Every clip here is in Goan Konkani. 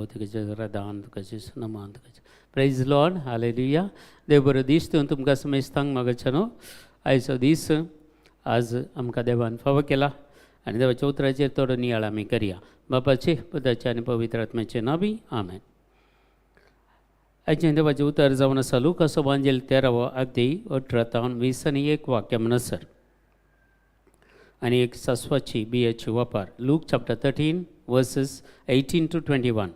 तुगेचें दान, तुगेचें सन्मान तुगेचें. प्रेज लॉर्ड, हालेलुया. देव बरो दीस दिवन तुमकां समेस्तांक. मागच्या न्हू, आयचो दीस आज आमकां देवान फावो केला आनी देवाच्या उतराचेर थोडो नियाळ आमी करया. बापाचे, पुताचे आनी पवित्र आत्म्याचे नांवी, आमेन. आयचें देवाचें उतर जावन आसा लुकाचो इव्हांजेल, 13वो अध्याय, 18 तावन 20 आनी 1 वाक्य म्हणसर आनी एक सासवाची बियाची वापर. Luke chapter 13 verses 18 to 21.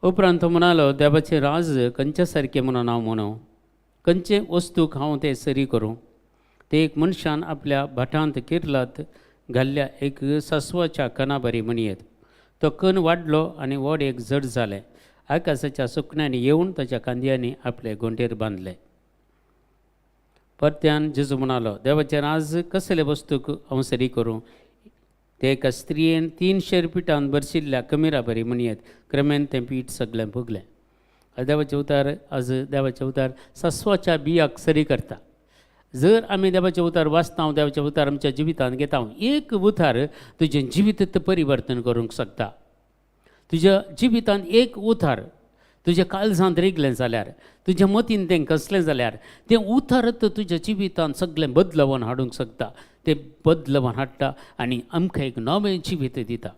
उपरांत तो म्हणालो, देवाचें राज खंयच्या सारकें म्हणून हांव म्हणू? खंयचे वस्तूक हांव तें सरी करूं? ते एक मनशान आपल्या भाटांत किर्लात घाल्ल्या एक सासवाच्या कणा बरी म्हणयेत. तो कण वाडलो आनी व्हड एक झड जालें. आकाशाच्या सुकण्यांनी येवन ताच्या खांदयांनी आपले गोंटेर बांदले. परत्यान जेजू म्हणालो, देवाचें राज कसले वस्तूक हांव सरी करूं? ते एका स्त्रियेन 3 शेर पिठान भरशिल्ल्या कमिरा बरी म्हणयेत. क्रमेन तें पीठ सगळें भुगलें. देवाचें उतार आज, देवाचें उतार सासवाच्या बियाक सरी करता. जर आमी देवाचें उतार वाचता, देवाचें उतार आमच्या जिवितांत घेता, एक उतार तुजें जिवीत परिवर्तन करूंक शकता. तुज्या जिवितांत एक उतार तुज्या काळजांत रिगलें जाल्यार, तुज्या मतीन तें कसलें जाल्यार, तें उतारत तुज्या जिवितांत सगळें बदलवण हाडूंक शकता. तें बदलवण हाडटा आनी आमकां एक नवें जिवीत दिता.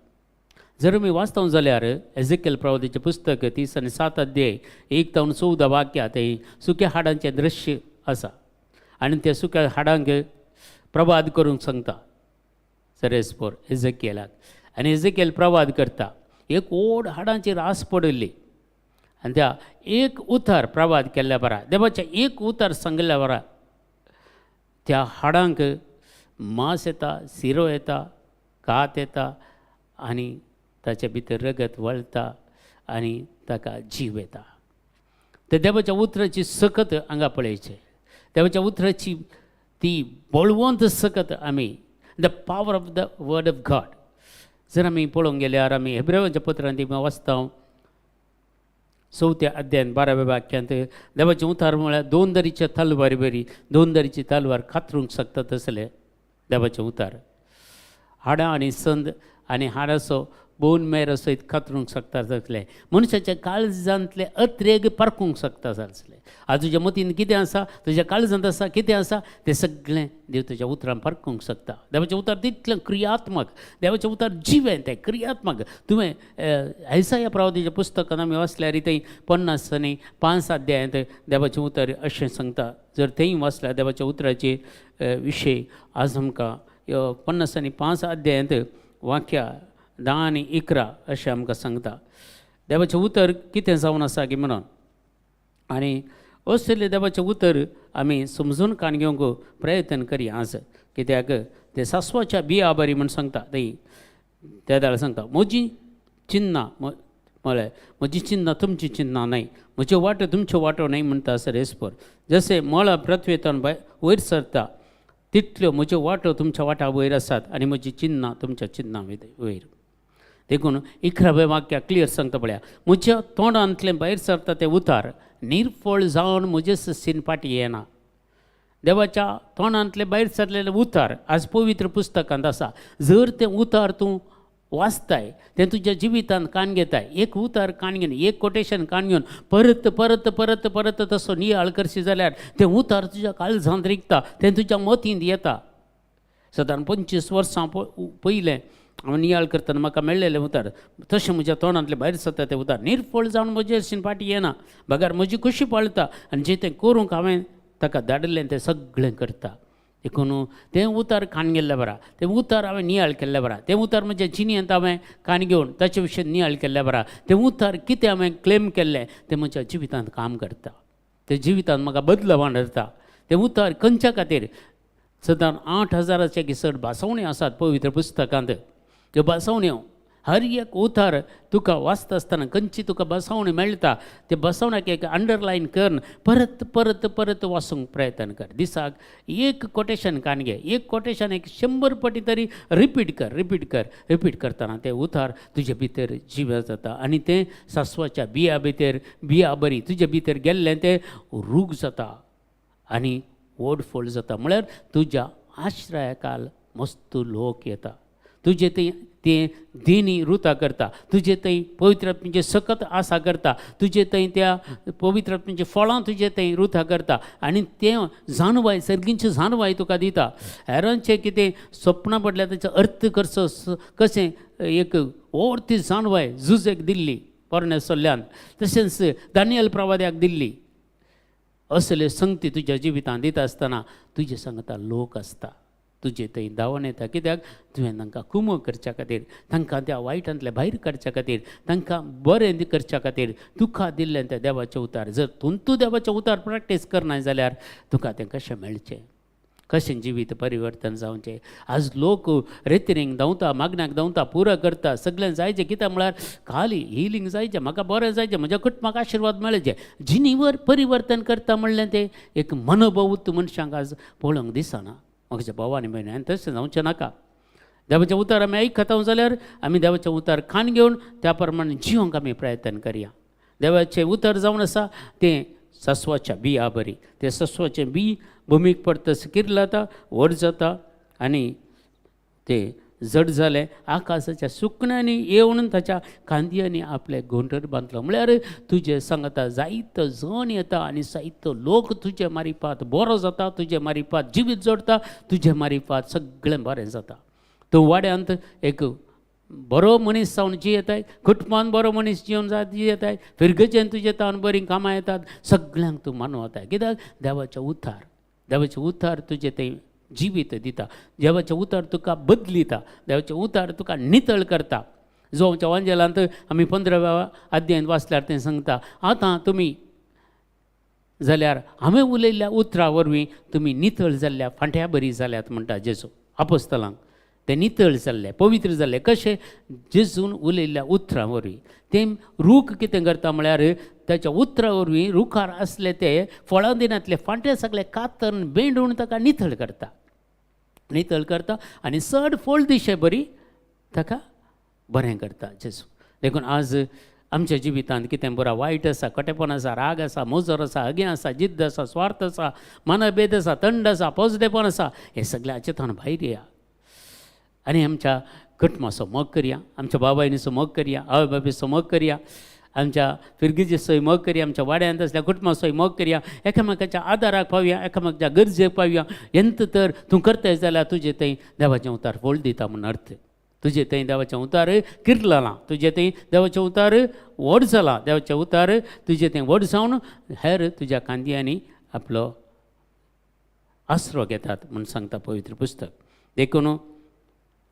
जर आमी वाचता जाल्यार एझेकेल प्रवादीचें पुस्तक, 37 अध्याय, 1 तावन 14 वाक्या, तें सुक्या हाडांचें दृश्य आसा आनी त्या सुक्या हाडांक प्रवाद करूंक सांगता सरेस्पोर एझेकेलाक. आनी एझेकेल प्रवाद करता. एक व्हड हाडांची रास पडिल्ली आनी त्या एक उतर प्रवाद केल्ल्या बरा, देवाचें एक उतर सांगिल्ल्या बरा, त्या हाडांक मांस येता, सिरो येता, कात येता आनी ताचे भितर रगत वळटा आनी ताका जीव येता. ते देवाच्या उतराची सकत हांगा पळयचें. देवाच्या उतराची ती बळवंत सकत आमी, the power of the word of God जर आमी पळोवंक गेल्यार, आमी हेब्रेवाच्या पत्रांत ती वाचता, चवथ्या अध्यायान 12व्या वाक्यांत, देवाचें उतार म्हळ्यार दोन दरीच्या तलवारी बरी. दोन दरीची तलवार कातरूंक शकता तसले देवाचें उतार हाडां आनी संद आनी हाडाचो बोन मेरो सयत कातरूंक शकता तसलें. मनशाच्या काळजांतले अत्रेग पारखूंक शकता तसलें. आज तुज्या मतीन कितें आसा, तुज्या काळजांत आसा कितें आसा, तें सगळें देव तुज्या उतरान पारखूंक शकता. देवाचें उतर तितलें क्रियात्मक. देवाचें उतर जिवें, तें क्रियात्मक. तुवें ऐसाया प्रवादीच्या पुस्तकान आमी वाचल्यार थंय 55 अध्यायांत देवाचें उतर अशें सांगता. जर थंय वाचल्यार देवाच्या उतराचे विशय आज आमकां 55 अध्यायांत वाक्या 10 आनी 11 अशें आमकां सांगता, देवाचें उतर कितें जावन आसा की म्हणून. आनी असलें देवाचें उतर आमी समजून कान घेवंक प्रयत्न करया आज. कित्याक ते सासवाच्या बिया बरी म्हूण सांगता थंय. त्या वेळार सांगता, म्हजी चिन्नां म्हळ्यार म्हजी चिन्नां तुमची चिन्नां न्हय, म्हज्यो वाटो तुमच्यो वाटो न्हय म्हणटा सरेस्पर. जशें मळब पृथ्वेंतल्यान वयर सरता, तितल्यो म्हज्यो वाटो तुमच्या वाटा वयर आसात आनी म्हजी चिन्नां तुमच्या चिन्नां वयर. देखून 11व्या वाक्या क्लियर सांगता पळया, म्हज्या तोंडांतलें भायर सरता तें उतार निर्फळ जावन म्हजे ससीन फाटी येना. देवाच्या तोंडांतलें भायर सरलेलें उतार आज पवित्र पुस्तकांत आसा. जर तें उतार तूं वाचताय, तें तुज्या जिवितांत कान घेताय, एक उतार कान घेवन, एक कोटेशन कान घेवन परत परत परत परत तसो नियाळ करशी जाल्यार तें उतार तुज्या काळजांत रिगता, तें तुज्या मतींत येता. सादारण 25 वर्सां पयलें हांव नियाळ करतना म्हाका मेळ्ळेलें उतार, तशें म्हज्या तोंडांतलें भायर सरता तें उतार निर्फळ जावन म्हजे हरशीं फाटी येना, बगर म्हजी खुशी पाळटा आनी जें तें करूंक हांवें ताका धाडिल्लें तें सगळें करता. देखून तें उतार कान गेल्लें बरा, तें उतार हांवें नियाळ केल्लें बरा, तें उतार म्हज्या जिणेंत हांवें कान घेवन ताचे विशीं नियाळ केल्लें बरा, तें उतार कितें हांवें क्लेम केल्लें तें म्हज्या जिवितांत काम करता, तें जिवितांत म्हाका बदलवान हाडटा. तें उतार खंयच्या खातीर सदां 8000चे की चड भासवण्यो आसात पवित्र पुस्तकांत. त्यो भासवण्यो, हर एक उतार तुका वाचता आसतना खंयची तुका बसवणी मेळटा, ते बसवण्याक एक अंडरलायन करून परत परत परत वाचूंक प्रयत्न कर. दिसाक एक कोटेशन कान घे, एक कोटेशन एक 100 पटी तरी रिपीट कर, रिपीट कर. रिपीट करतना तें उतार तुजे भितर जिवे जाता आनी तें सासवाच्या बिया भितर, बिया बरी तुजे भितर गेल्लें तें रूख जाता आनी व्हड फळ जाता. म्हळ्यार तुज्या आश्रयाकाल मस्त लोक येता. तुजे थंय तें देणी रुता करता, तुजे थंय पवित्र आत्म्याचें सकत आसा करता, तुजे थंय त्या पवित्र आत्म्याचीं फळां तुजे थंय रुता करता आनी तें जाणवाय, सर्गींची जाणवाय तुका दिता. हेरांचें कितें सपनां पडल्यार ताचो अर्थ करचो कशें एक ओर्ती जाणवाय जुजेक दिल्ली पोरण्या सल्ल्यान, तशेंच दानियल प्रवाद्याक दिल्ली. असले संगती तुज्या जिवितांत दिता आसतना तुजे सांगता लोक आसता, तुजे थंय धांवन येता. कित्याक? तुवें तांकां कुमो करच्या खातीर, तांकां त्या वायटांतले भायर काडच्या खातीर, तांकां बरें करच्या खातीर तुका दिल्लें तें देवाचें उतार. जर तूं देवाचें उतार प्रॅक्टीस करनाय जाल्यार तुका तें कशें मेळचें, कशें जिवीत परिवर्तन जावचें? आज लोक रेतिरींक धांवता, मागण्याक धांवता, पुरो करता, सगळें जायचें. कित्याक म्हळ्यार खाली हिलींग जायचें, म्हाका बरें जायचें, म्हज्या कुटुंबाक आशिर्वाद मेळचें. जिणेवर परिवर्तन करता म्हणलें तें एक मनोभवूत मनशांक आज पळोवंक दिसना. म्हज्या भाव आनी भयणी, आनी तशें जावचें नाका. देवाचें उतार आमी आयकता जाल्यार आमी देवाचें उतार कान घेवन त्या प्रमाणे जिवंक आमी प्रयत्न करया. देवाचें उतर जावन आसा तें सस्वाच्या बिया बरी. तें सस्वाचें बी भुमीक पडतस किर्लता, व्हड जाता आनी तें जड जालें. आकाशाच्या सुकण्यांनी येवन ताच्या खांदयांनी आपले घोंटर बांदलो. म्हळ्यार तुजे सांगता जायतो जण येता आनी जायतो लोक तुजे मारिपात बरो जाता, तुजे मारिपात जिवीत जोडटा, तुजे मारिपात सगळें बरें जाता. तूं वाड्यांत एक बरो मनीस जावन जियेताय, कुटुंबान बरो मनीस जिवन जियेताय, फिरगजेन तुजे तावन बरीं कामां येतात, सगळ्यांक तूं मानवताय. कित्याक? देवाचें उतार, देवाचें उतार तुजें तें जिवीत दिता, देवाचें उतार तुका बदलिता, देवाचें उतार तुका नितळ करता. जो आमच्या वांजेलांत आमी 15व्या अध्यायांत वाचल्यार तें सांगता, आतां तुमी जाल्यार हांवें उलयल्ल्या उतरा वरवीं तुमी नितळ जाल्ल्या फांट्या बरी जाल्यात म्हणटा जेजू आपोस्तलांक. ते नितळ जाल्ले, पवित्र जाल्ले. कशें? जेजून उलयल्ल्या उतरां वरवीं. तें रूख कितें करता म्हळ्यार ताच्या उतरां वरवीं रुखार आसले ते फळां दिनांतले फांटे सगळे कातरून बेंडून ताका नितळ करता, नितळ करता आनी चड फळ दिशे बरी ताका बरें करता जेजू. देखून आज आमच्या जिवितांत कितें बरो वायट आसा, कटेपण आसा, राग आसा, मोजर आसा, अगें आसा, जिद्द आसा, स्वार्थ आसा, मनभेद आसा, थंड आसा, पोजडेपण आसा, हें सगळें हाचे भायर या आनी आमच्या कुटुंबाचो मोग करया, आमच्या बाबायनीचो मोग करया, आवय बापायचो मोग करया, आमच्या फिरगीचोय मोग करया, आमच्या वाड्यांत आसल्या कुटुंबाचोय मोग करया, एकामेकाच्या आदाराक पावया, एकामेकाच्या गरजेक पावया. एंत तर तूं करताय जाल्यार तुजें थंय देवाचें उतार फळ दिता म्हूण अर्थ. तुजें थंय देवाचें उतार किर्ललां, तुजें थंय देवाचें उतार व्हड जालां, देवाचें उतार तुजें थंय व्हड जावन हेर तुज्या कांदयांनी आपलो आसरो घेतात म्हूण सांगता पवित्र पुस्तक. देखून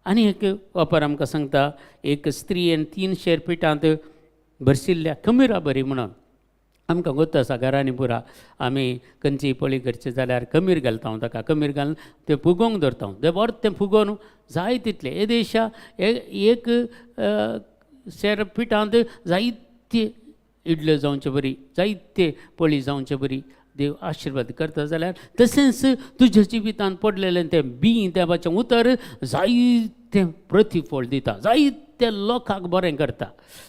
आनी एक वापर आमकां सांगता, एक स्त्रियेन 3 शेर पिठांत भरशिल्ल्या खमीरा बरी म्हणून. आमकां गोत आसा घरांनी पुरा आमी खंयची पळी करची जाल्यार खमीर घालता हांव ताका, खमीर घालून तें फुगोवंक दवरता हांव, तें बरें तें फुगोवन जाय तितलें येदेशा एक शेर पिठांत जायते इडल्यो जावचे बरी, जायते पळी जावचे बरी देव आशिर्वाद करता जाल्यार तशेंच तुज्या जिवितांत पडलेलें तें बीं देवाचें उतर जायतें प्रतिफळ दिता, जायत्या लोकांक बरें करता,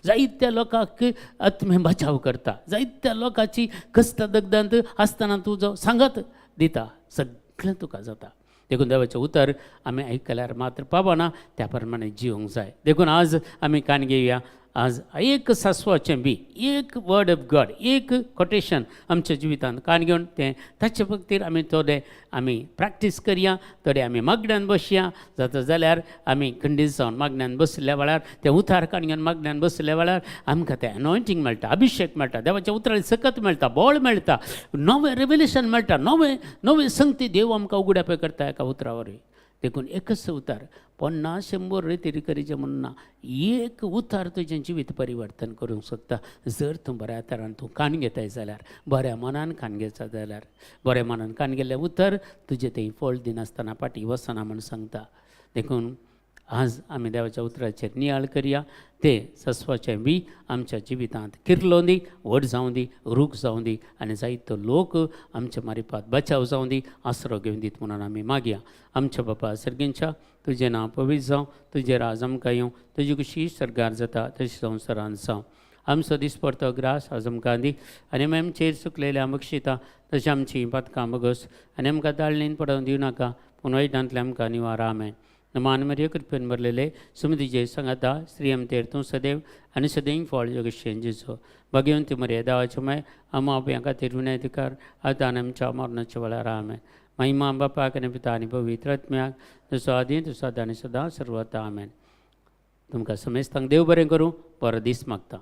जायत्या लोकांक आत्मे बचाव करता, जायत्या लोकांची कश्ट दगदांत आसतना तुजो सांगात दिता, सगळें तुका जाता. देखून देवाचें उतर आमी आयकल्यार मात्र पावना, त्या प्रमाणे जिवंक जाय. देखून आज आमी कान घेवया. आज एक सासवाचें बी, एक वर्ड ऑफ गॉड, एक कोटेशन आमच्या जिवितांत कान घेवन तें ताचे खातीर आमी थोडे आमी प्रॅक्टीस करया, थोडे आमी मागण्यान बसया. जाता जाल्यार आमी खंडीत जावन मागण्यान बसल्या वेळार तें उतार कान घेवन मागण्यान बसल्या वेळार आमकां तें अनॉयंटींग मेळटा, अभिशेक मेळटा, देवाच्या उतरांनी सकत मेळटा, बळ मेळटा, नवें रेवलेशन मेळटा, नवें नवें संगती देव आमकां उगडापे करता एका उतरा वरवीं. देखून एकच उतार 50 100 रितीर करीचें म्हूण ना, एक उतार तुजें जिवीत परिवर्तन करूंक शकता. जर तूं बऱ्या तरान तूं कान घेताय जाल्यार, बऱ्या मनान कान घेता जाल्यार, बऱ्या मनान कान गेल्लें उतर तुजें थंय फळ दिनासतना फाटीं वचना म्हूण सांगता. देखून आज आमी देवाच्या उतराचेर नियाळ करया. ते सस्वाचें बी आमच्या जिवितांत किर्लों दी, व्हड जावं दी, रूख जावं दी आनी जायतो लोक आमच्या मारिपात बचाव जावं दी, आसरो घेवन दीत म्हणून आमी मागया. आमच्या बापा सर्गींच्या, तुजें नांव पवित्र जावं, तुजें राज आमकां येवं, तुजी खुशी सर्गार जाता तशी संवसारान जावं. आमचो दिसपडतो ग्रास आज आमकां दी आनी आमी आमचेर चुकलेल्या बक्षिता तशें आमची पातकां बगस आनी आमकां ताळणीन पडोवन दिवं नाका, पूण वायटांतलें आमकां निवार. आमेन. नमान मरिय, कृपेन भरलेले, सुमतीचे सांगाता, स्त्रियम तेर तूं सदैव आनी सदैव फळ जगशेन जेजू. भाग्यवंती मरिय, देवाचे माय, आमा आपल्या खातीर विनयधिकार, आतां आनी आमच्या मरणाच्या वेळार. आमेन. महिमा बापाक आनी पिता आनी पवित्र आत्म्याक, जसो आदी तसो आतां आनी सदां सर्वता. आमेन. तुमकां समेस्तांक देव बरें करूं, बरो दीस मागता.